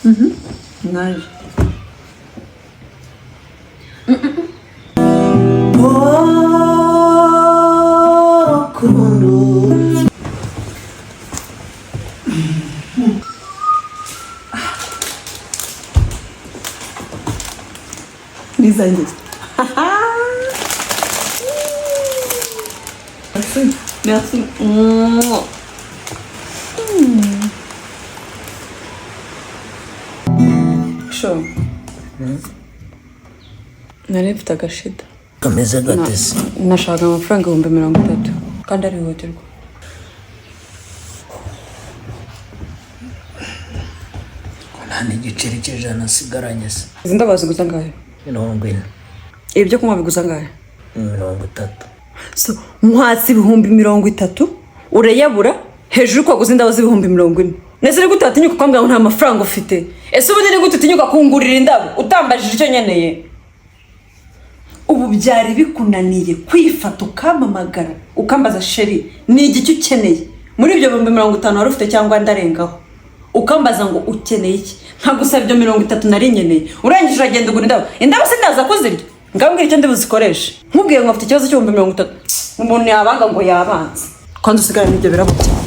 Naje. Nizanjye. Merci. Merci. Sure. Nari mfite agashida. Kameze gate se? Nashaka amafaranga 30,000 kandi arihutirwa. Ko nta n'igiceri cy'ijana nsigaranye se? Izi ndabo ziguza angahe? 40. Ibi byo kunywa biguza angahe? 30. So, nkwatse 30,000 urayabura hejuru ko waguze indabo z'ibihumbi 40. Nese ni gute watinyuka ukambwira ngo nta mafaranga ufite? Ese ubundi ni gute utinyuka kungurira indabo utambajije icyo nkeneye? Ubu byari bikunaniye kwifata ukampamagara ukambaza: "Chérie, ni igiki ukeneye muri ibyo 50,000 wari ufite cyangwa ndarengaho?" Ukambaza ngo ukeneye iki, nkagusaba ibyo 30 nari nkeneye. Urangije uragenda ugura indabo. Indabo sindaza kuzirya? Ngambwira icyo ndi buzikoreshe. Nkubwiye ngo mfite ikibazo cy'ibihumbi 30, umuntu yabanga ngo yabanze. Kwanza usigarane ibyo birabo byawe.